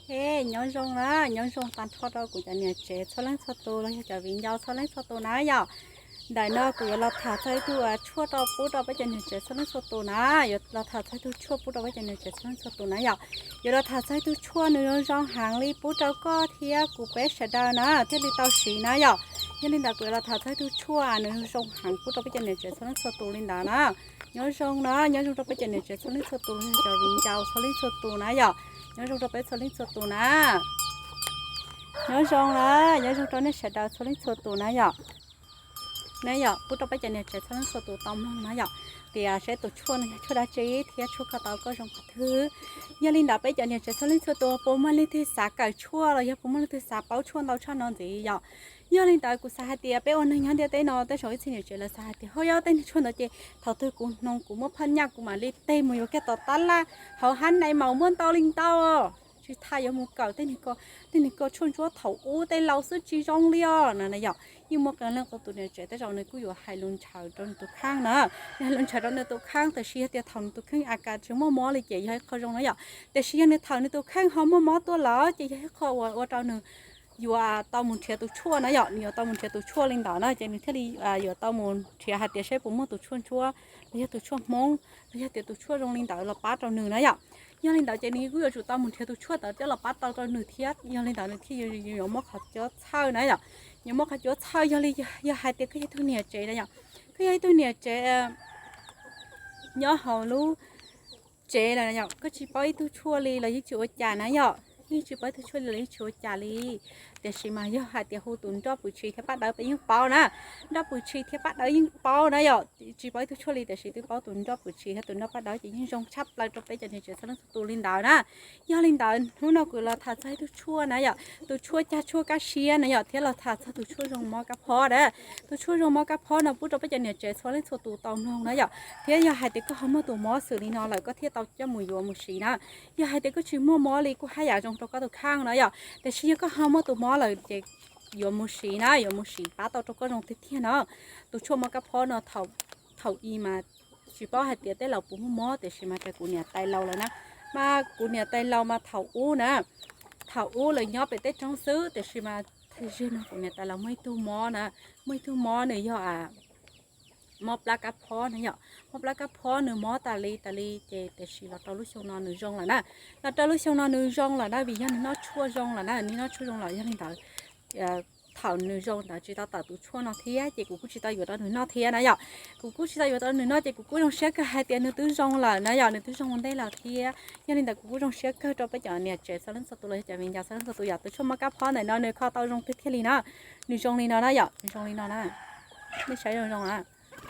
He, nyob zoo na, nyob zoo tag nrho rau kuv cov niam tsev txhua leej txhua tus los yog cov viv ncaus txhua leej txhua tus na yom. Ntawm no kuv yuav los tham txog ib tug tshuaj rau pub rau peb cov niam tsev txhua leej txhua tus na, yuav los tham txog ib tug tshuaj pub rau peb cov niam tsev txhua leej txhua tus na yom. Yuav los tham txog ib tug tshuaj nws zoo zoo heev li pub rau koj thiab kuv peb sawv daws na thiaj li tau siv na yom. Yog li ntawd kuv yuav los tham txog ib tug tshuaj nws zoo heev pub rau peb cov niam tsev txhua leej txhua tus li ntawd na. Nyob zoo na, nyob zoo rau peb cov niam tsev txhua leej txhua tus los yog cov viv ncaus txhua leej txhua tus na yom. Nyob zoo rau peb txhua leej txhua tus na. Nyob zoo na, nyob zoo rau nej sawv daws txhua leej txhua tus na yom. Na yom, pub rau peb cov niam tsev txhua leej txhua tus tau mloog na yom, tias seb tus tshuaj no yog tshuaj dab tsi thiab tshuaj kho tau koj zoo qhov twg. Yog li ntawd peb cov niam tsev txhua leej txhua tus puas muaj leej twg xav kawm tshuaj los yog puas muaj leej twg xav paub tshuaj ntau tshaj no ntxiv yom. Yog li ntawd kuv xav hais tias peb ua neeg nyob ntiaj teb no tej zaum ib txhia niam tsev lawv xav hais tias ho yog tej niag tshuaj ntawd ces thaum twg kuv hnoos kuv muaj phaj nyaj kuv mam li teg mus yuav kiag tom tab laj hauv hab nais maus muaj ntau li ntau, tsis tas yuav mus kawm tej niag ko tshuaj ntsuab thaum ub tej laus xwb tsis zoo li os no na yom. Yeej muaj qee leej qee tus niam tsev tej zaum nws kuj yuav hais lus ntshaw rau nws tus kheej na, nws hais lus ntshaw rau nws tus kheej, tiam sis yog tias thaum nws tus kheej a kas tsis muaj mob li ces yog ib qho zoo na yom. Tiam sis yog nws thaum nws tus kheej ho muaj mob tuaj lawm ces yog ib qho uas ua rau nws yuav tau mus nrhiav tus tshuaj na yom, nws yuav tau mus nrhiav tus tshuaj li ntawd na ces nws thiaj li yuav tau mus nrhiav hais tias seb puas muaj tus tshuaj ntsuab los yog tus tshuaj hmoob los yog tias tus tshuaj zoo li ntawd los pab rau nws na yom. Yog li ntawd ces nws kuj yuav tsum tau mus nrhiav tus tshuaj ntawd coj los pab tau rau nws thiab. Yog li ntawd nws thiaj yuav muab qhov cuab txhawj na yom, yuav muab qhov cuab txhawj. Yog li yog hais tias koj yog ib tug niam tsev na yom, koj yog ib tug niam tsev nyob hauv lub tsev lawm yom, koj tsis paub ib tug tshuaj li los yeej tsis ua cas na yom, yeej tsis paub ib tug tshuaj li los yeej tsis ua cas li. Tiam sis mas yog hais tias hu tus nroj pwm tshis thiab paj dawb peb yeej paub na, nroj pwm tshis thiab paj dawb yeej paub na yom. Tsis paub ib tug tshuaj li tiam sis twb paub tus nroj pwm tshis thiab tus nroj paj dawb ces yeej zoo tshaj plaws rau peb cov niam tsev txhua leej txhua tus li ntawd na. Yog li ntawd hnub no kuv los tham txog ib tug tshuaj na yom, tus tshuaj cag tshuaj kaj siab na yom, thiab los tham txog tus tshuaj zoo mob kab phob na. Tus tshuaj zoo mob kab phob no pub rau peb cov niam tsev txhua leej txhua tus tau mloog na yom. Thiab yog hais tias koj ho muaj tus mob xws li no lawm koj thiaj tau coj mus yuav mus siv na. Yog hais tias koj tsis muaj mob li kuj haj yam zoo rau koj tus kheej na yom, tiam sis yog koj ho muaj tus mob lawm ces yuav mus siv na, yuav mus siv pab tau rau koj zoo tiag tiag na. Tus tshuaj mob kab phob no thaum, thaum i mas tsis paub hais tias tej laus puas muaj mob tiam sis mas raws kuv niam tais laus lawm na, mas kuv niam tais laus mas thaum ub na, thaum ub lawv nyob pem tej roob xwb tiam sis mas thawj zaug no kuv niam tais laus muaj ib tug mob na, muaj ib tug mob nws yog mob plab kab phob na yom, mob plab kab phob nws mob tas li tas li ces tiam sis los rau lub xyoo no nws zoo lawm na, los rau lub xyoo no nws zoo lawm na vim yog nws noj tshuaj zoo lawm na, nws noj tshuaj zoo lawm. Yog li ntawd thaum nws zoo ntawd tsis tau tawm tus tshuaj no thiab ces kuv kuj tsis tau yuav rau nws noj thiab na yom. Kuv kuj tsis tau yuav rau nws noj ces kuv kuj zoo siab kawg hais tias nws twb zoo lawm na yom, nws twb zoo ua ntej lawm thiab. Yog li ntawd kuv kuj zoo siab kawg rau peb cov niam tsev txhua leej txhua tus los yog cov viv ncaus txhua leej txhua tus yom. Tus tshuaj mob kab phob ntawm no nws kho tau zoo tiag tiag li na, nws zoo li no na yom, nws zoo li no na, nws zoo li no na,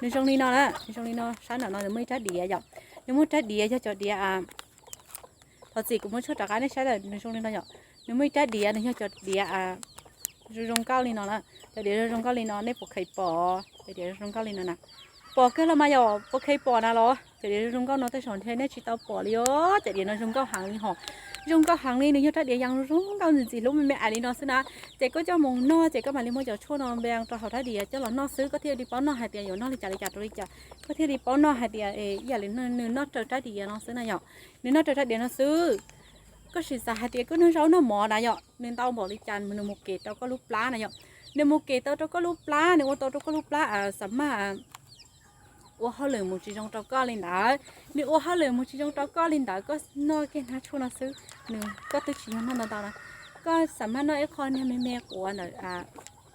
nws zoo li no na, nws zoo li no, sab nram no nws muaj ib rab diav yom, nws muaj rab diav yog cov diav thov txim kuv muab tshuaj rov qab nej saib lawm, nws zoo li no yom, nws muaj ib rab diav nws yog cov diav zoo zoo nkauj li no na, cov diav zoo zoo nkauj li no nej puas kheev pom cov diav zoo zoo nkauj li no na? Pom kawg los mas yom, puas kheev pom na los? Cov diav zoo zoo nkauj no tej zaum ntshe nej tsis tau pom li os, cov diav no zoo nkauj heev li hos, zoo nkauj heev li, nws yog rab diav zoo zoo nkauj ntxim ntxim hlub me me ais li no xwb na. Ces koj coj mus noj ces koj mam li muab cov tshuaj no npe rau hauv rab diav coj los noj xwb, koj thiaj li paub noj hais tias yuav noj li cas li cas rau li cas, koj thiaj li paub noj hais tias ib yam li nws noj raws rab diav no xwb na yom, nws noj raws rab diav no xwb. Koj sim xav hais tias koj noj zaub noj mov na yom, nws ntau npaum li cas nws mus kev rau koj lub plab na yom, nws mus kev tau rau koj lub plab, nws ua tau rau koj lub plab xam maj ua hauj lwm mus tsis zoo rau koj li ntawd. Nws ua hauj lwm mus tsis zoo rau koj li ntawd, koj noj kiag hnab tshuaj no xwb, nws, koj twb tsis yog noj ntau ntau na, koj xam maj noj ib qho niag me me quav ntawm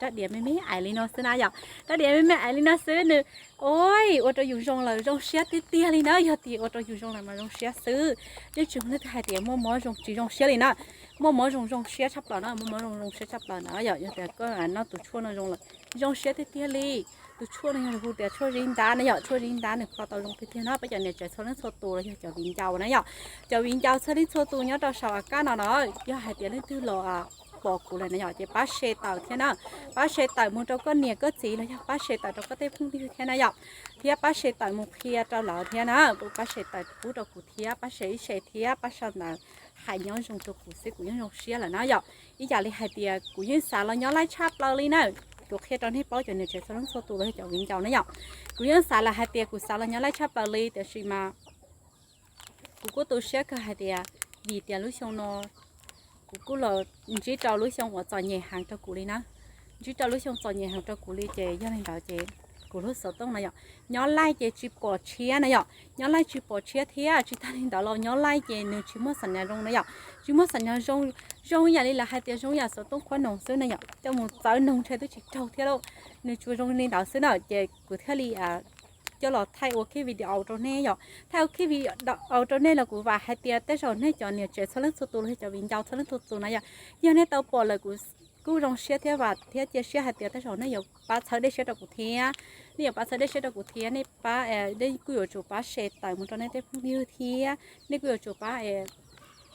rab diav me me ais li no xwb na yom, rab diav me me ais li no xwb nws, ua rau yus zoo lawm zoo siab tiag tiag li na. Yog tias ua rau yus zoo lawm mas zoo siab xwb, yeej tsis muaj leej twg hais tias muaj mob zoo tsis zoo siab li na. Muaj mob zoo zoo siab tshaj plaws na, muaj mob zoo zoo siab tshaj plaws na yom. Yog tias koj noj tus tshuaj no zoo lawm zoo siab tiag tiag li. Tus tshuaj no yog hu tias tshuaj zib ntab na yom, tshuaj zib ntab nws kho tau zoo tiag tiag no peb cov niam tsev txhua leej txhua tus los yog cov viv ncaus na yom. Cov viv ncaus txhua leej txhua tus nyob rau saum av kaj no na, yog hais tias leej twg los pom kuv lawm na yom ces pab share tawm thiab na, pab share tawm mus rau koj niam koj txiv los yog pab share tawm rau koj tej phooj ywg thiab na yom, thiab pab share tawm mus qhia rau lawv thiab na, pab share tawm pub rau kuv thiab, pab share ib share thiab pab sau ntawv hais nyob zoo rau kuv xwb kuv yeej zoo siab lawm na yom. Ib yam li hais tias kuv yeej xav los nyob laij tshaj plaws li na. Kuv qhia rau nej paub cov niam tsev txhua leej txhua tus los yog cov viv ncaus na yom, kuv yeej xav lawm hais tias kuv xav los nyob laij tshaj plaws li tiam sis mas kuv kuj tu siab kawg hais tias vim tias lub xyoo no Kuv kuj los ntsib rau lub xyoo uas txom nyem heev rau kuv li na. Ntsib rau lub xyoo txom nyem heev rau kuv li ces yog li ntawd ces kuv lub xov tooj na yom, nyob laij ces tsis pom tshiab na yom, nyob laij tsis pom tshiab thiab tsis tag li ntawd los nyob laij ces nws tsis muaj xam nyas zoo na yom, tsis muaj xam nyas zoo, zoo yam li lawv hais tias zoo yam xov tooj qhuab noog xwb na yom, coj mus txawb noog ntshe twb tsis raug thiab lauj. Nws tsuas zoo li ntawd xwb na ces kuv thiaj li coj los thaij ua kiag video rau nej yom. Thaij ua kiag video rau nej los kuv vam hais tias tej zaum nej cov niam tsev txhua leej txhua tus los yog cov viv ncaus txhua leej txhua tus na yom, yog nej tau pom lawm kuv kuj zoo siab thiab vam thiab cia siab hais tias tej zaum nej yuav pab txhawb dej siab rau kuv thiab. Nej yuav pab txhawb dej siab rau kuv thiab, nej pab, nej kuj yuav tsum pab share tawm mus rau nej tej phooj ywg thiab, nej kuj yuav tsum pab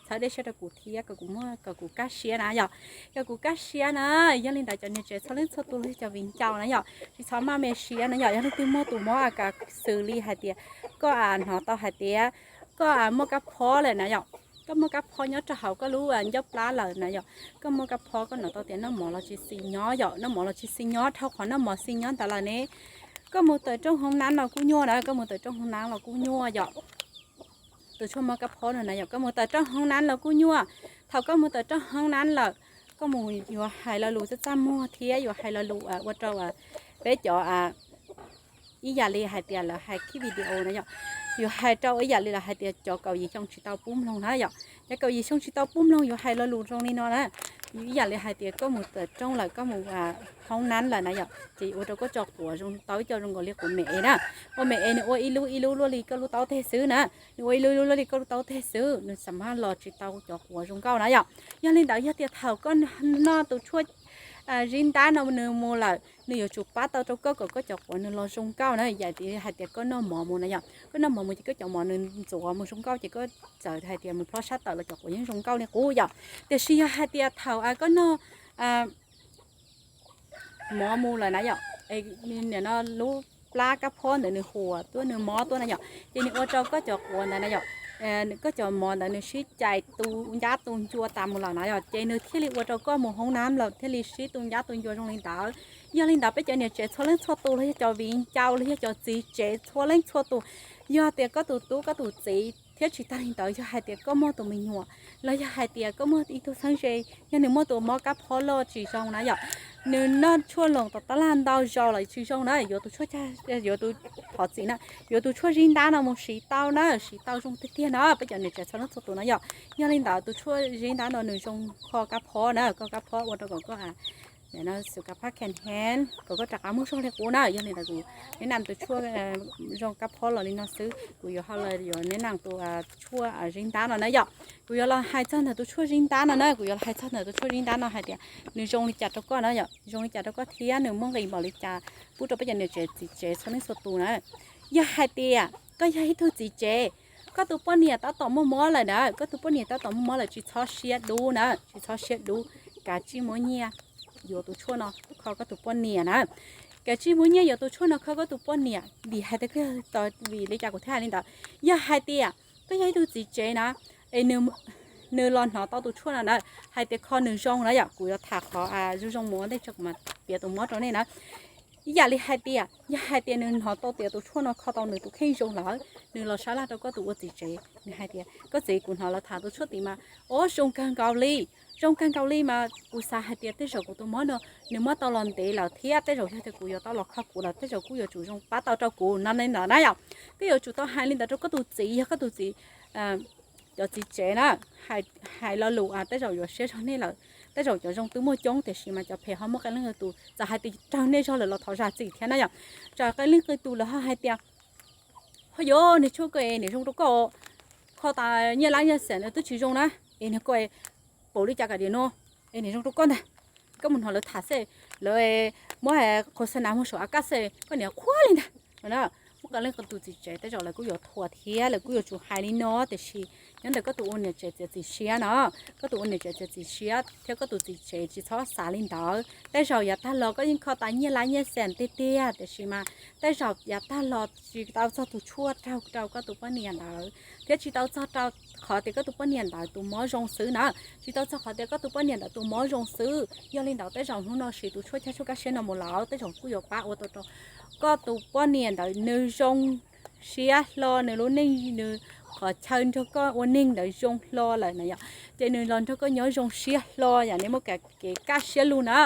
txhawb dej siab rau kuv thiab kom kuv muaj, kom kuv kaj siab na yom, kom kuv kaj siab na. Yog li ntawd cov niam tsev txhua leej txhua tus los yog cov viv ncaus na yom, tsis txhob maj me siab na yom. Yog leej twg muaj tus mob a kas xws li hais tias koj hnov tau hais tias koj muaj kab phob lawm na yom, koj muaj kab phob nyob rau hauv koj lub ncauj plab lawm na yom, koj muaj kab phob koj hnov tau tias noj mov los tsis xis nyob yom, noj mov los tsis xis nyob, dhau qhov noj mov xis nyob ntawd lawm ne, koj mus tawm rooj hoob nab no kuj nyuaj na, koj mus tawm rooj hoob nab los kuj nyuaj yom. Tus tshuaj mob kab phob no na yom, koj mus tawm rooj hoob nab los kuj nyuaj. Thaum koj mus tawm rooj hoob nab lawm, koj mus yuav hais lo lus txaj txaj muag thiab yuav hais lo lus ua rau peb cov ib yam li hais tias lawv hais kiag video na yom, yuav hais rau ib yam li lawv hais tias cov kaum yim xyoo tsis tau pub mloog na yom, cov kaum yim xyoo tsis tau pub mloog yuav hais lo lus zoo li no na. Ib yam li hais tias koj mus tawm rooj lawm, koj mus hoob nab lawm na yom, ces ua rau koj cov quav zoo tau ib co zoo nkaus li quav me es na. Quav me es nws ua ib lub ib lub luaj li koj lub taub teg xwb na, nws ua ib lub ib lub luaj li koj lub taub teg xwb, nws xam maj los tsis tau cov quav zoo nkauj na yom. Yog li ntawd yog tias thaum koj noj tus tshuaj zib ntab no nws mus lawm, nws yuav tsum pab tau rau koj kom koj cov quav nws los zoo nkauj na. Yam li hais tias koj noj mov mus na yom, koj noj mov mus ces koj cov mov nws ntxuav mus zoo nkauj ces koj txawm hais tias mus plob sab tawm los cov quav yeej zoo nkauj li qub yom. Tiam sis yog hais tias thaum koj noj mov mus lawm na yom, nim no lub plab kab phob ntawd nws huam tuaj nws mob tuaj na yom, ces nws ua rau koj cov quav ntawd na yom, koj cov mov ntawd nws sib cais tu ncab tu ncua tas mus lawm na yom, ces nws thiaj li ua rau koj mus hoob nab lawm thiaj li sib tu ncab tu ncua zoo li ntawd. Yog li ntawd peb cov niam tsev txhua leej txhua tus los yog cov viv ncaus los yog cov txiv tsev txhua leej txhua tus, yog tias koj tus tub koj tus txiv thiab tsis tag li ntawd yog hais tias koj muaj tus me nyuam los yog hais tias koj muaj ib tug txheeb ze, yog nws muaj tus mob kab phob loj tsis zoo na yom, nws noj tshuaj loos tom tab laj ntau zaus los tsis zoo na, yuav tus tshuaj, yuav tus, thov txim na, yuav tus tshuaj zib ntab no mus siv tau na, siv tau zoo tiag tiag na peb cov niam tsev txhua leej txhua tus na yom. Yog li ntawd tus tshuaj zib ntab no nws zoo kho kab phob na, kho kab phob ua rau kom koj xus kab phab khen hen kom koj rov qab muaj zog li qub na. Yog li ntawd kuv neb nam tus tshuaj zoo kab phob los li no xwb, kuv yuav ho los yuav neb nam tus tshuaj zib ntab no na yom. Kuv yuav los hais txog ntawm tus tshuaj zib ntab no na, kuv yuav los hais txog ntawm tus tshuaj zib ntab no hais tias nws zoo li cas rau koj na yom, zoo li cas rau koj thiab nws muaj nqis npaum li cas pub rau peb cov niam tsev txiv tsev txhua leej txhua tus na. Yog hais tias koj yog ib tug txiv tsev, koj tus poj niam tab tom muaj mob lawm na, koj tus poj niam tab tom muaj mob lawm tsis txhob siab dub na, tsis txhob siab dub, kav tsij muab nyiaj yuav tus tshuaj no kho koj tus poj niam na. Kav tsij muab nyiaj yuav tus tshuaj no kho koj tus poj niam, vim hais tias, vim li cas kuv thiaj hais li ntawd? Yog hais tias koj yog ib tug txiv tsev na, es nws los hnov tau tus tshuaj no na, hais tias kho nws zoo na yom, kuv yuav tham qhov zoo zoo mus ua ntej tso kuv mam piav tus mob rau nej na. Ib yam li hais tias yog hais tias nws hnov tau tias tus tshuaj no kho tau nws tus kheej zoo lawm, nws los sab laj rau koj tus ua txiv tsev, nws hais tias koj txiv, kuv hnov lawv tham tus tshuaj tid mas, o, zoo kawg nkaus li, zoo kawg nkaus li mas kuv xav hais tias tej zaum kuv tus mob no nws muab tau los ntev lawm thiab tej zaum yog tias kuv yuav tau los kho kuv lawm tej zaum kuj yuav tsum zoo pab tau rau kuv no ne no na yom. Koj yuav tsum tau hais li ntawd rau koj tus txiv, yog koj tus txiv cov txiv tsev na, hais lo lus tej zaum yuav siab zog nej lawm. Tej zaum cov zoo twb muaj coob tiam sis mas cov phem ho muaj qee leej qee tus, txawm hais tias raug nej zog lawm los thov zam txim thiab na yom. Txawm qee leej qee tus lawv ho hais tias, ho yuav niag tshuaj ko es niam zoo rau koj, kho tas nyiaj lab nyiaj xees twb tsis zoo na, es niag ko paum li cas kam diam no, es niam zoo rau koj ntag. Koj mus hnov lawv tham xwb, lawv muab qhov xa nas muag saum av kaj xwb koj niam qhuav li ntag. Muaj qee leej qee tus txiv tsev tej zaum lawv kuj yuav thuam thiab lawv kuj yuav tsum hais li no, tiam sis nyob ntawm koj tus ua niam tsev txiav txim siab no, koj tus ua niam tsev txiav txim siab thiab koj tus txiv tsev tsis txhob xav li ntawd. Tej zaum yav tag los koj yeej kho tas nyiaj lab nyiaj xees tiag tiag tiam sis mas tej zaum yav tag los tsis tau txog tus tshuaj raug rau koj tus poj niam ntawd thiab tsis tau txog rau qhov tias koj tus poj niam ntawd tus mob zoo xwb na, tsis tau txog qhov tias koj tus poj niam ntawd tus mob zoo xwb. Yog li ntawd tej zaum hnub no siv tus tshuaj caj tshuaj kaj siab no mus lawm tej zaum kuj yuav pab ua tau rau koj tus poj niam ntawd nws zoo siab hlo, nws lub neej nws qhov chaw nrog koj ua neeg ntawd zoo hlo lawm na yom, ces nws los nrog koj nyob zoo siab hlo yom, nej muab kev kaj siab lug na.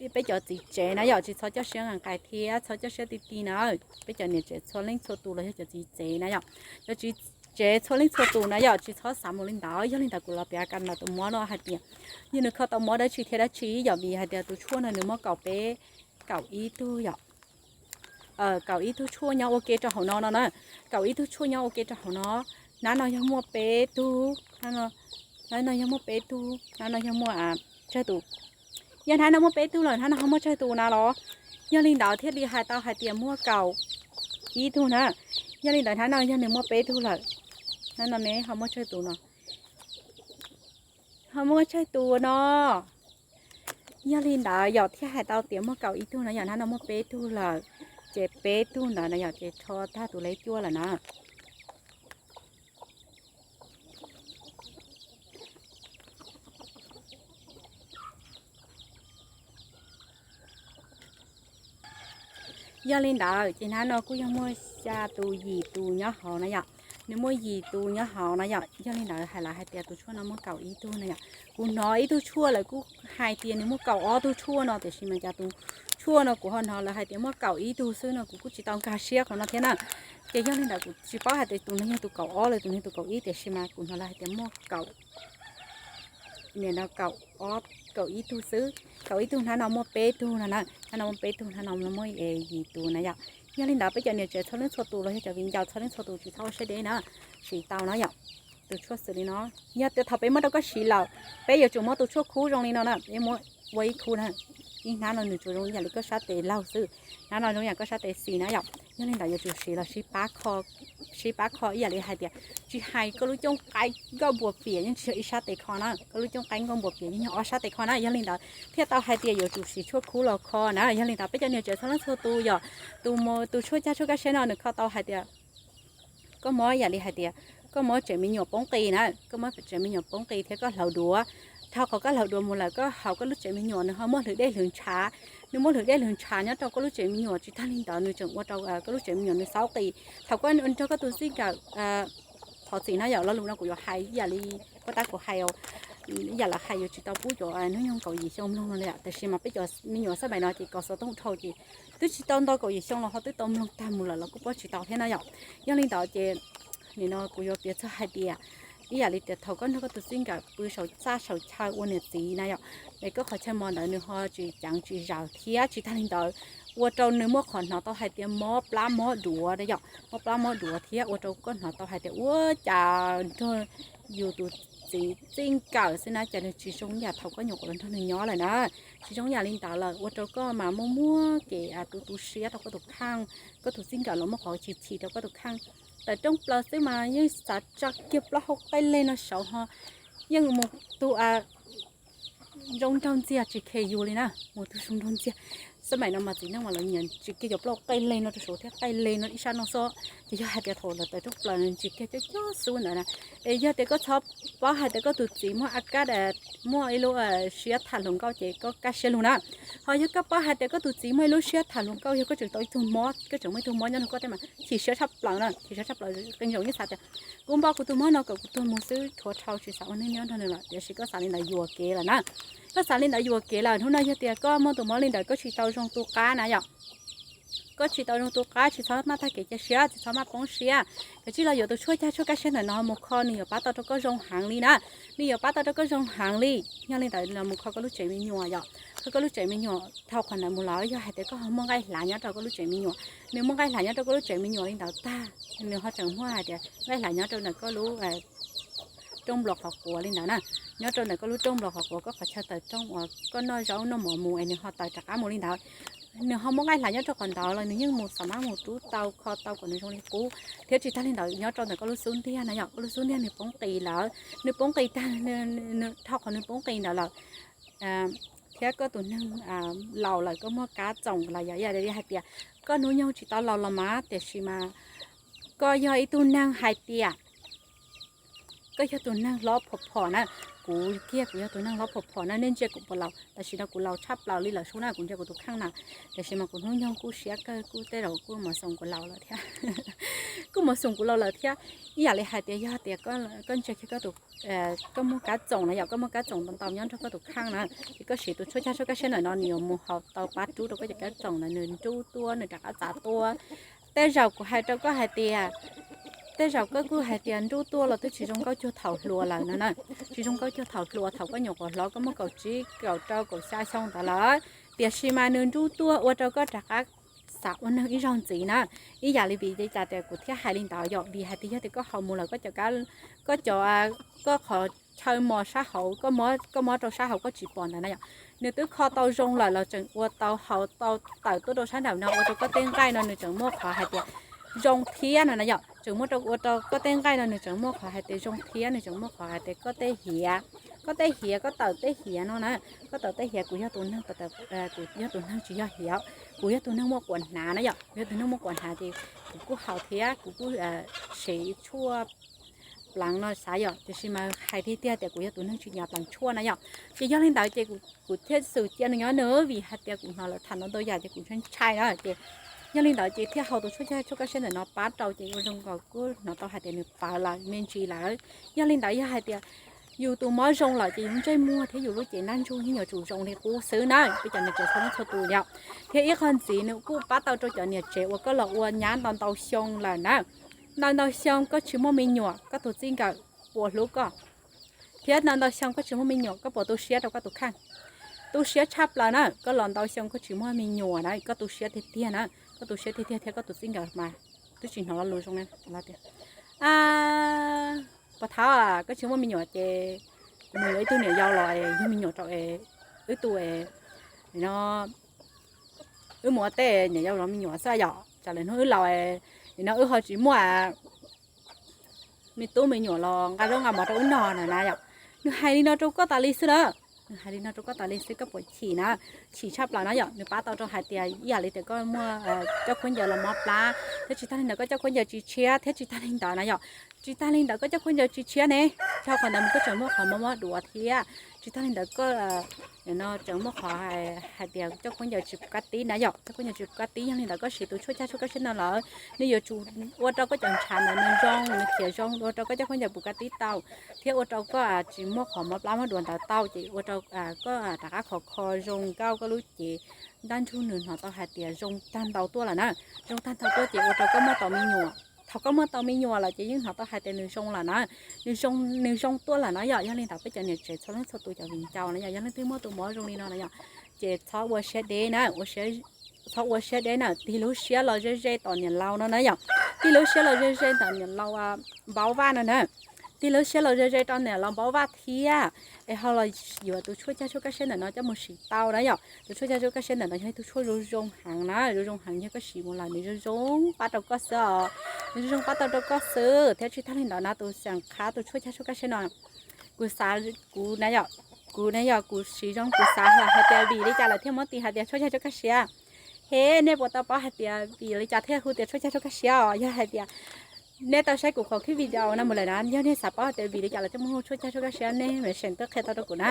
Peb cov txiv tsev na yom, tsis txhob coj siab nqhis nqhis thiab txhob coj siab ti ti na. Peb cov niam tsev txhua leej txhua tus los yog cov txiv tsev na yom, cov txiv tsev txhua leej txhua tus na yom, tsis txhob xav mus li ntawd. Yog li ntawd kuv los piav rau tus mob no hais tias, yog nws kho tau mob dab tsi thiab dab tsi yom, vim hais tias tus tshuaj no nws muaj kaum peb, kaum ib tug yom, kaum ib tug tshuaj nyob ua ke rau hauv no no na, kaum ib tug tshuaj nyob ua ke rau hauv no. Hnab no yog muaj peb tug, hnab no yog muaj peb tug, hnab no yog muaj tsawg tus. Yog hnab no muaj peb tug lawm, hnab no ho muaj tsawg tus na los? Yog li ntawd thiaj li hais tau hais tias muaj kaum ib tug na. Yog li ntawd hnab no yog nws muaj peb tug lawm, hnab no ne ho muaj tsawg tus no? Ho muaj tsawg tus no? Yog li ntawd yog thiaj hais tau tias muaj kaum ib tug no yom, hnab no muaj peb tug lawm, ces peb tug ntawd na yom, ces rho tag tus lej cuaj lawm na. Yog li ntawd ces hnab no kuj yog muaj xya tus yim tus nyob hauv na yom, nws muaj yim tus nyob hauv na yom. Yog li ntawd hais lawv hais tias tus tshuaj no muaj kaum ib tug na yom. Kuv hnov ib tug tshuaj lawv kuj hais tias nws muaj kaum ob tug tshuaj no, tiam sis mas cas tus tshuaj no kuv ho hnov lawv hais tias muaj kaum ib tug xwb no, kuv kuj tsis tau nkag siab qhov no thiab na. Ces yog li ntawd kuv tsis paub hais tias tus no yog tus kaum ob los tus no yog tus kaum ib, tiam sis mas kuv hnov lawv hais tias muaj kaum, nim no kaum ob, kaum ib tug xwb, kaum ib tug, hnab no muaj peb tug no na, hnab no muaj peb tug, hnab no muaj yim tus na yom. Yog li ntawd peb cov niam tsev txhua leej txhua tus los yog cov viv ncaus txhua leej txhua tus tsis txhob ua siab deb na, siv tau na yom. Tus tshuaj xws li no, yog tias thaum peb muab rau koj siv lawm, peb yuav tsum muab tus tshuaj khub zoo li no na, peb muab ua ib khub na. Ib hnab no nws tsuas zoo ib yam li koj sab tes laug xwb, hnab no zoo yam koj sab tes xis na yom. Yog li ntawd yuav tsum siv los sib pab kho ib yam li hais tias, tsis hais koj lub cooj qaib nkauj npua piam yeej tsis yog ib sab tes kho na, koj lub cooj qaib nkauj npua piam yeej yog ob sab tes kho na. Yog li ntawd thiaj tau hais tias yuav tsum siv tshuaj khub los kho na. Yog li ntawd peb cov niam tsev txhua leej txhua tus yom, tus, tus tshuaj cag tshuaj kaj siab no nws kho tau hais tias koj muab ib yam li hais tias koj muab tsev me nyuam poob qis na, koj muab tsev me nyuam poob qis thiab koj hlawv duav. Dhau qhov koj hlawv duav mus lawm, koj haus koj lub tsev me nyuam nws ho muaj hlwv dej hlwv ntshav, nws muaj hlwv dej hlwv ntshav nyob rau koj lub tsev me nyuam, tsis tag li ntawd nws tseem ua rau koj lub tsev me nyuam nws xaub qis. Thaum koj nrog koj tus txij nkawm thov txim na yom, lo lus no kuv yuav hais ib yam li poj tab kuv hais, ib yam lawv hais yuav tsis tau pub cov hnub nyoog kaum yim xyoo mloog no li, tiam sis mas peb cov me nyuam xab maim no ces kom xov tooj dhau ces twb tsis tau nto kaum yim xyoo los ho twb tau mloog tag mus lawm los kuj paub tsis tau thiab na yom. Yog li ntawd ces nim no kuv yuav piav txog hais tias ib yam li tias thaum koj nrog koj tus txij nkawm pw saum txaj saum chaw ua niam txiv na yom, es koj qhov chaw mos ntawd nws ho tsis ceev tsis zaws thiab tsis tag li ntawd ua rau nws muaj qhov hnov tau hais tias mob plab mob duav na yom, mob plab mob duav thiab ua rau koj hnov tau hais tias ua cas nrog yus tus txiv txij nkawm xwb na cas nws tsis zoo yam thaum koj nyuam qhuav los nrog nws nyob lawm na, tsis zoo yam li ntawd lawm ua rau koj mas muaj muaj kev tu tu siab rau koj tus kheej, koj tus txij nkawm los muaj qhov chim chim rau koj tus kheej. Tawm rooj plaws xwb mas yeej xav tsa kiag plaub hau qej leg no saud ho yeej mus tu zoo nraug ntxiag tsis khe yus li na, mus tu zoo nraug ntxiag. Xab maim no mas txiv neej mas lawv nyiam ntsis kiag cov plaub hau qej leg no rau saud thiab qej leg no ib sab no xwb. Ces yog hais tias thaum lawv tawm rooj plaws ntsis kiag cov cov xub ntawd na, es yog tias koj txhob paub hais tias koj tus txiv muaj a kab, muaj ib lub siab tham hluas nkauj ces koj kaj siab lug na. Ho yog koj paub hais tias koj tus txiv muaj ib lub siab tham hluas nkauj, yog koj tseem tau ib tug mob, koj tseem muaj ib tug mob nyob nrog koj thiab mas chim siab tshaj plaws na, chim siab tshaj plaws. Qee zaum yeej xav tias kuv npau kuv tus mob no kom kuv tuag mus xwb, rhuav rhau tsis xav ua neej nyob nrog nws lawm, tiam sis koj xav li ntawd yuam kev lawm na. Koj xav li ntawd yuam kev lawm. Hnub no yog tias koj muaj tus mob li ntawd koj tsis tau zoo tu qab na yom, koj tsis tau zoo tu qab tsis txhob maj tag kev cia siab, tsis txhob maj poob siab. Kav tsij los yuav tus tshuaj cag tshuaj kaj siab ntawm no mus kho, nws yuav pab tau rau koj zoo heev li na, nws yuav pab tau rau koj zoo heev li. Yog li ntawd los mus kho koj lub tsev me nyuam yom, kho koj lub tsev me nyuam. Dhau qhov ntawd mus lawm yog hais tias koj ho muaj nqaij hlav nyob rau koj lub tsev me nyuam, nws muaj nqaij hlav nyob rau koj lub tsev me nyuam li ntawd tag, nws ho tseem muaj hais tias nqaij hlav nyob rau ntawm koj lub rooj nplos qhov quav li ntawd na, nyob rau ntawm koj lub rooj nplos qhov quav, koj qhov chaw tawm rooj uas koj noj zaub noj mov mus es nws ho tawm rov qab mus li ntawd. Nws ho muaj nqaij hlav nyob rau qhov ntawd los nws yeej mus xam mab mus rub tau kho tau kom nws zoo li qub. Thiab tsis tag li ntawd nyob rau ntawm koj lub xub ntiag na yom, koj lub xub ntiag nws poob qis lawm, nws poob qis tag, dhau qhov nws poob qis ntawd lawm, thiab koj tus neeg laus lawm, koj muaj kab txoom lawm yom, ib yam li hais tias koj hnub nyoog tsis tau laus los mas, tiam sis mas koj yog ib tug neeg hais tias koj yog tus neeg hlob phom phom na, kuv kiag kuv yog tus neeg hlob phom phom na, nej ntsia kuv puas laus, tam sim no kuv laus tshaj plaws li lawm sub na, kuv ntsia kuv tus kheej na. Tiam sis mas kuv hnub nyoog kuj siab kawg, kuj tej zaum kuj mos xoos kuv laus lawm thiab. Kuj mos xoos kuv laus lawm thiab. Ib yam li hais tias yog tias koj ntsia kiag koj tus, koj muaj kab txoom na yom, koj muaj kab txoom ntau ntau nyob nrog koj tus kheej na, ces koj siv tus tshuaj cag tshuaj kaj siab ntawm no nws yuav mus haus tau pab rub rau koj cov kab txoom ntawd nws nrub tuaj, nws rov qab txav tuaj. Tej zaum kuv hais rau koj hais tias, tej zaum koj kuj hais tias nrub tuaj los twb tsis zoo nkauj cuag thaum hluas lawm no na, tsis zoo nkauj cuag thaum hluas, thaum koj nyuam qhuav hlob, koj muaj kaum tsib kaum rau kaum xya xyoo ntawd lawm. Tiam sis mas nws nrub tuaj ua rau koj rov qab xav ua neeg ib zaug ntxiv na. Ib yam li vim li cas tias kuv thiaj hais li ntawd yom, vim hais tias yog tias koj haus mus lawm koj cov, koj cov, koj qhov chaw mos sab hauv, koj mob rau sab hauv koj tsis pom ntawd na yom, nws twb kho tau zoo lawm los tseem ua tau haus tau tawm tuaj rau sab nraum no ua rau koj tej nqaij no nws tseem muaj qhov hais tias zoo thiab no na yom, tseem muaj rau ua rau koj tej nqaij no nws tseem muaj qhov hais tias zoo thiab, nws tseem muaj qhov hais tias koj tej hiav, koj tej hiav, koj tawm tej hiav no na, koj tawm tej hiav, kuv yog tus neeg, kuv yog tus neeg tsis yog hiav, kuv yog tus neeg muaj quav hnav na yom, kuv yog tus neeg muaj quav hnav ces kuv kuj haus thiab kuv kuj siv tshuaj pleev no xav yom, tiam sis mas hais tiag tiag tias kuv yog tus neeg tsis nyav pleev tshuaj na yom. Ces yog li ntawd ces kuv thiaj xwm cia nws nyob nws vim hais tias kuv hnov lawv tham ntau ntau yam ces kuv ntshai ntshai na ces yog li ntawd ces thiaj haus tus tshuaj cag tshuaj kaj siab ntawm no pab rau ces ua zoo nkaus kuj hnov tau hais tias nws pawv lawm me ntsis lawm. Yog li ntawd yog hais tias yus tus mob zoo lawm ces yus ntsej muag thiab yus lub cev ntaj ntsug yeej yuav tsum zoo li qub xwb na peb cov niam tsev txhua leej txhua tus yom. Thiab ib qho ntxiv nws kuj pab tau rau cov niam tsev uas koj los ua nyab ntau ntau xyoo lawm na, ntau ntau xyoo koj tsis muaj me nyuam koj tus txij nkawm puas hlub koj, thiab ntau ntau xyoo koj tsis muaj me nyuam koj puas tu siab rau koj tus kheej. Tu siab tshaj plaws na, koj los ntau xyoo koj tsis muaj me nyuam na, koj tu siab tiag tiag na, koj tu siab tiag tiag thiab koj tus txij nkawm mas twb tsis hnov lo lus zoo na, tias puas thab koj tsis muaj me nyuam ces kuv mus yuav ib tug niam yau los yug me nyuam rau wb tug no, wb mus ua tej niam yau zov me nyuam xwb yom, tsam lwm hnub wb laus no wb ho tsis muaj me tub me nyuam los nqa zaub nqa mov rau wb noj na na yom. Nws hais li no rau koj tas li xwb na, nws hais li no rau koj tas li xwb koj puas chim na? Chim tshaj plaws na yom. Nws pab tau rau hais tias ib yam li tias koj muaj coj khaub ncaws los mob plab thiab tsis tag li ntawd koj coj khaub ncaws tsis tshiab thiab tsis tag li ntawd na yom. Tsis tag li ntawd koj coj khaub ncaws tsis tshiab ne, dhau qhov ntawd mus koj tseem muaj qhov mob mob duav thiab. Tsis tag li ntawd koj tseem muaj qhov hais tias coj khaub ncaws tsis puv kab tib na yom, coj khaub ncaws tsis puv kab tib. Yog li ntawd koj siv tus tshuaj cag tshuaj kaj siab no lawm nws yuav tsum ua rau koj cov ntshav ntawd nws zoo, nws khiav zoo, ua rau koj coj khaub ncaws puv kab tib tau, thiab ua rau koj tsis muaj qhov mob plab mob duav ntawd tau ces ua rau koj rov qab khov kho zoo nkauj, koj lub cev ntaj ntsug nws hnov tau hais tias zoo tag ntau tuaj lawm na. Zoo tag ntau tuaj ces ua rau koj muaj tau me nyuam. Thaum koj muaj tau me nyuam lawm ces yeej hnov tau hais tias nws zoo lawm na, nws zoo, nws zoo tuaj lawm na yom. Yog li ntawd peb cov niam tsev txhua leej txhua tus cov viv ncaus na yom, yog leej twg muaj tus mob zoo li no na yom, ces txhob ua siab deb na, txhob ua siab deb na, tig lub siab los ze ze tom niam laus no na yom. Tig lub siab los ze ze tom niam laus Npaub Vaj no na. Tig lub siab los ze ze rau niam laus Npaub Vaj thiab, es ho los yuav tus tshuaj cag tshuaj kaj siab ntawm no coj mus siv tau na yom. Tus tshuaj cag tshuaj kaj siab ntawm no yog ib tug tshuaj zoo zoo heev na, zoo zoo heev, yog koj siv mus lawm nws zoo zoo pab rau koj xwb os. Nws zoo zoo pab tau rau koj xwb thiab tsis tag li ntawd na tus xeem qhab tus tshuaj cag tshuaj kaj siab no kuv xav, kuv na yom, kuv na yom, kuv siv zoo kuv xav hais tias vim li cas lawv thiaj muab tis hais tias tshuaj cag tshuaj kaj siab. He, nej puas tau paub hais tias vim li cas thiaj hu tias tshuaj cag tshuaj kaj siab os? Yog hais tias nej tau saib kuv qhov clip video no mus lawm na, yog nej xav paub hais tias vim li cas lawv thiaj muab hu tshuaj cag tshuaj kaj siab nej message tuaj qhia tau rau kuv na.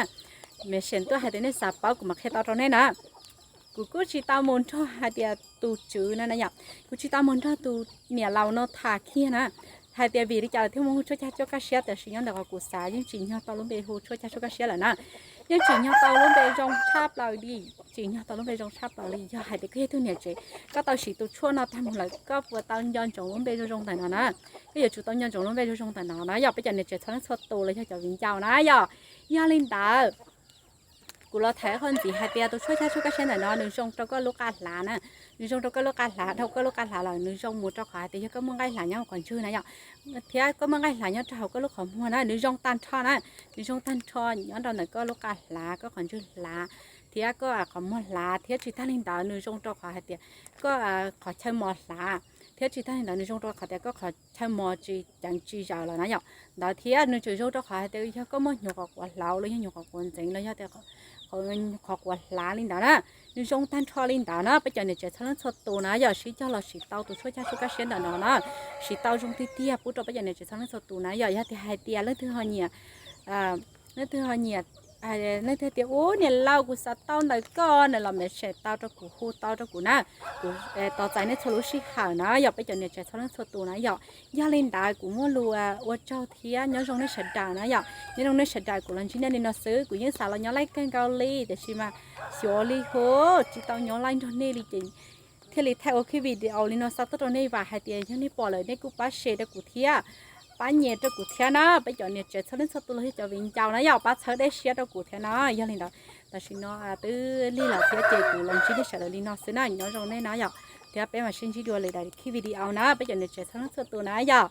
Message tuaj hais tias nej xav paub kuv mam qhia tau rau nej na. Kuv kuj tsis tau mus nrog hais tias tus tswv no na yom, kuv tsis tau mus nrog tus niam laus no tham kiag na hais tias vim li cas lawv thiaj muab hu tshuaj cag tshuaj kaj siab, tiam sis nyob ntawm qhov kuv xav yeej tsim nyog tau lub npe hu tshuaj cag tshuaj kaj siab lawm na. Yeej tsim nyog tau lub npe zoo tshaj plaws li, tsim nyog tau lub npe zoo tshaj plaws li. Yog hais tias koj yog tug niam tsev, koj tau siv tus tshuaj no tag mus lawm koj puas tau nco ntsoov lub npe zoo zoo ntawm no na? Koj yuav tsum tau nco ntsoov lub npe zoo zoo ntawm no na yom, peb cov niam tsev txhua leej txhua tus los yog cov viv ncaus na yom. Yog li ntawd kuv los tham qhov ntxiv hais tias tus tshuaj cag tshuaj kaj siab ntawm no nws zoo rau koj lub qaj hlav na. Nws zoo rau koj lub qaj hlav, dhau koj lub qaj hlav lawm nws zoo mus rau qhov hais tias yog koj muaj nqaij hlav nyob hauv qhov ntswg na yom, thiab koj muaj nqaij hlav nyob rau hauv koj lub qhov muag na, nws zoo tag nrho na. Nws zoo tag nrho nyob rau ntawm koj lub qaj hlav, koj qhov ntswg hlav, thiab koj qhov muag hlav, thiab tsis tag li ntawd nws zoo rau qhov hais tias koj qhov chaw mos hlav, thiab tsis tag li ntawd nws zoo rau qhov tias koj qhov chaw mos tsis ceev tsis zaws lawm na yom. Ntawd thiab nws tseem zoo rau qhov hais tias yog koj muaj nyuam qhuav quav hlav los yog nyuam qhuav quav ntxeev los yog tias qhov quav hlav li ntawd na, nws zoo tag nrho li ntawd na. Peb cov niam tsev txhua leej txhua tus na yom, sib cog los siv tau tus tshuaj cag tshuaj kaj siab ntawm no na, siv tau zoo tiag tiag pub rau peb cov niam tsev txhua leej txhua tus na yom. Yog tias hais tias leej twg ho nyiam Leej twg ho nyiam, leej twg tias ub niam laus kuv xav tau ntawm koj na los mas share tau rau kuv, hu tau rau kuv na. Kuv tos txais nej txhua lub sij hawm na yom, peb cov niam tsev txhua leej txhua tus na yom. Yog li ntawd kuv muaj lus ua tsaug thiab nyob zoo nej sawv daws na yom. Nyob zoo nej sawv daws, kuv los ntsib nej li no xwb, kuv yeej xav los nyob laij kawg nkaus li tiam sis mas xyov li hub tsis tau nyob laij nrog nej li ces thiaj li thaij ua kiag video li no xa tuaj rau nej vam hais tias yog nej pom lawm nej kuj pab share rau kuv thiab, pab nyem rau kuv thiab na. Peb cov niam tsev txhua leej txhua tus los yog cov viv ncaus na yom, pab txhawb dej siab rau kuv thiab na. Yog li ntawd tam sim no twb lig los thiab ces kuv los ntsib nej sawv daws li no xwb na, nyob zoo nej na yom. Thiab peb mam sib ntsib dua lwm daim video na peb cov niam tsev txhua leej txhua tus na yom.